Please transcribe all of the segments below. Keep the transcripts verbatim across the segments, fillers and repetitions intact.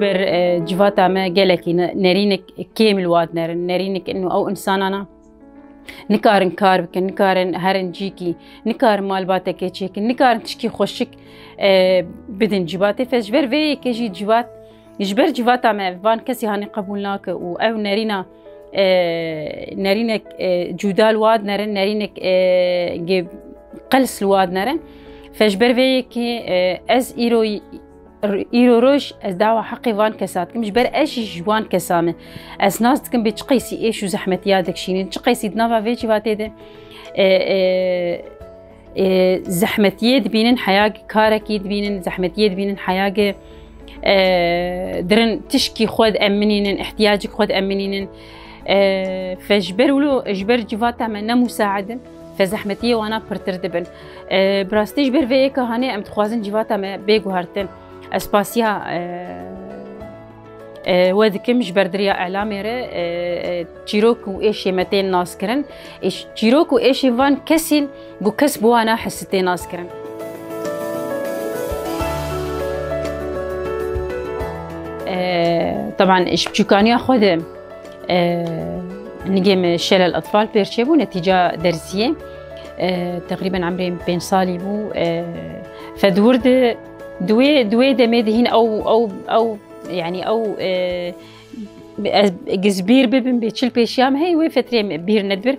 Ber, e, civata me gelekî ne-, nerînek kêm li wad nerin, nerînek inu ew insanana nikarin kar bikin, nikarin herin cîkî, nikarin malbateke çêkin, nikarin tişkî xweşik, e, bidin civatê. Fe ji ber vê yekê jî civat, ji ber civata me van kesî hanê qebûl nake û ew nerîna, e, nerînek, e, cuda li wad nerin, nerînek, e, gê qels li wad nerin. Fe ji ber vê yekê, e, ez îro Îro roj ez dawa heqê van kesa dikim, ji ber ez jî ji wan kesa me. Ez nas dikim bê çi qeysî êş û zehmetiya dikişînin, çi qeysî di nava vê civatê de, e, e, e, zehmetiyê dibînin, heyagê karekî dibînin, zehmetiyê dibînin, heyagê, e, dirin tişkî xwe dieminînin, ihtiyacik xwe dieminînin. E, fe ji ber wilo, ji ber civata me ne musaid in, fe zehmetiyê wana pirtir dibin. E, bi rastî ji ber vê yeka hanê em dixwazin civata me bê guhertin. Ez spasiya, e, e, we dikim ji ber diriya elamê re, e, e, çîrok û êşê me tên naskirin. Ê, çîrok û êşên van kesên ku kes bi wana hisi tê naskirin. E, teban ji biçûkaniya xwe de, e, nigê min Şelel Etfal pêr çêbû, netîca dersiyê. E, teqrîben emrê min pênc salî bû. E, fe di wir de, di wê, di wê demê de hîn ew, ew, ew, yanî ew, e, ez, giz bîr bibim bê çil pêşiya min hey wê fetrê min bîr nedibir.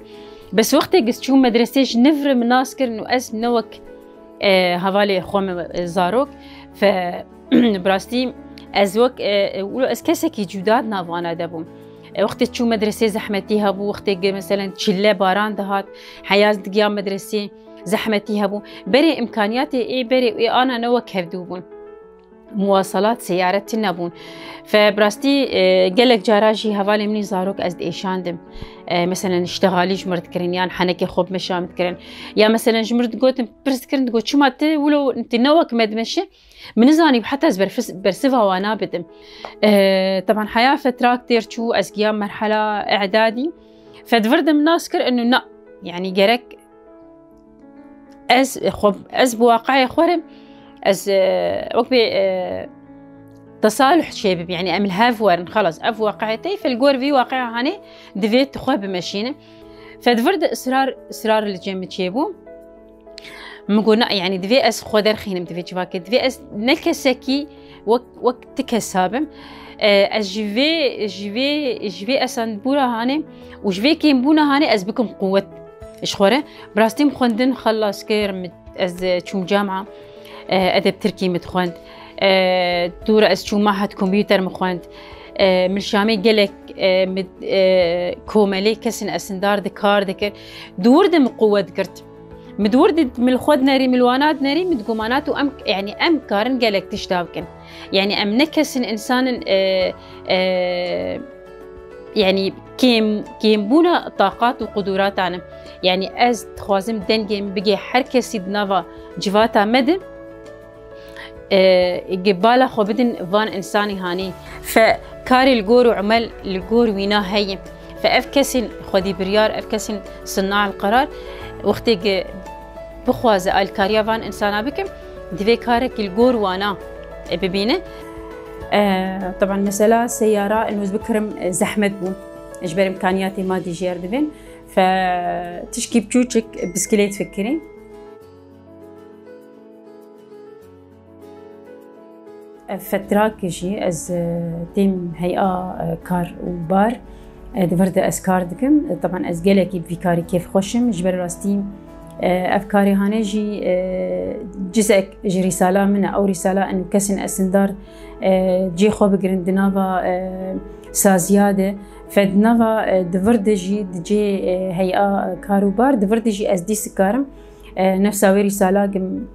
Bes wextê giz çûm medresê ji niv re min nas kirin û ez ne wek e, hevalê xwe me, e, zarok. Fe, bi rastî ez wek, e, e, wilo ez kesekî cuda di nav wana de bûm. E, wextê çû medresê zehmetî hebû, wextê ge, meselen, çille baran dihat, heya digiya medresê zehmetî hebû. Berê îmkaniyatê ê berê ê ana ne wek hevdû bûn. Muwasalat, seyare tune bûn. Fe bi rastî, e, gelek cara jî hevalê min ê zarok ez diêşandim. E, meselen, îştexalî ji mir dikirin, yan henekê xwe bi meşa min dikirin. Ya meselen, ji mir digotin, pirs dikirin, digot, "Çima tu wilo tu ne wek me dimeşe?" Min nizanî heta ez berfis-, bersiva wana bidim. E, teban heya fetrak têr çû, ez giya merhela îdadî. Fe di vir de min nas kir, inu na, yanî gerek ez xwe, ez bi waqayê xwe re, ez, e, wek bê, e, tesaluh çêbim, yanî em li hev werin, xelas, ev waqayê te ye, fe li gor vî waqaya hanê divê tu xwe bimeşîne. Fe di vir de israr, israr li cem min çêbû. Min got, "Na, yanî divê ez xwe derxînim, divê civakê, divê ez ne kesekî wek, wek ti kesa bim." E, ez ji vê, ji vê, ji vê esandbûra hanê û ji vê kêmbûna hanê ez bikim quwet ji xwe re. Bi rastî min xwendin xelas kir, min, ez çûm cama, e, edeb tirkî min dixwend. E, dû re ez çûm mahed kompûter min xwend. E, min Şamê gelek, e, min, e, komelê kesên esindar di kar dikir. Di wir de min quwet girt. Min di wir de min li xwe dinerî, min li wana dinerî, min digomanat û em, yanî em karin gelek tişta bikin. Yanî em ne kesin insanin, e, e, yanî kêm, kêmbûna taqat û quduratan in. Yanî ez dixwazim dengê min bigê her kesî di nava civata me de. E, gi bala xwe bidin van insanî hanî. Fe karê li gor û emel li gor wîna heye. Fe ev kesên xwedî biryar, ev kesên sinna el qerar, wextê gi bixwaze alîkariya van insana bikim, divê karekî li gor wana, e, bibîne. E, teban mesela seyara inoz bikirim, e, zehmet bû. Ji ber imkaniyatê madî jî erdibên. Fe tişkî biçûçik biskilêt fikirî. Ev fetrak jî ez, e, têm heya, e, kar û bar, e, di vir de ez kar dikim. E, teban ez gelekî bi vî karî kêfxweş im. Ji ber rastî, e, ev karê hane jî, e, cizek ji rîsala min e. Ew rîsala ên kesên esindar, e, cê xwe bigirin di nava, e, saziya de. Fe di nava, e, di vir de jî di cê, e, heya, e, kar û bar, di vir de jî ez dîs dikarim. E, nefsa wê rîsala gim,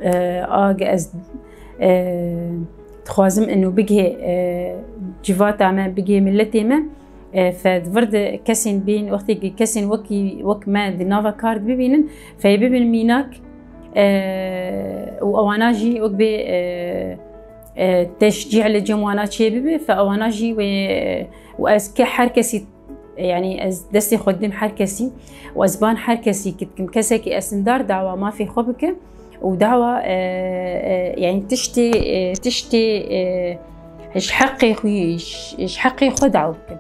e, a ge ez, e, dixwazim ino bigihê, e, civata me, bigihê miletê me, e, fe di vir de kesên bên, wextê ke kesên wekî, wek me di nava kar de bibînin, feyê bibin mînak, e, û ewana jî wek bê, e, e, teşcî li cem wana çêbibe, fe ewana jî wê, e, û ez ke her kesî Yanî ez destê xwe didim her kesî û ez ban her kesî ki dikim. Kesekî esindar dawa mafê xwe bike û dawa, e, e, yanî tiştê, e, tiştê, e, Ji heqê xwe, ji heqê xwe daw bikin.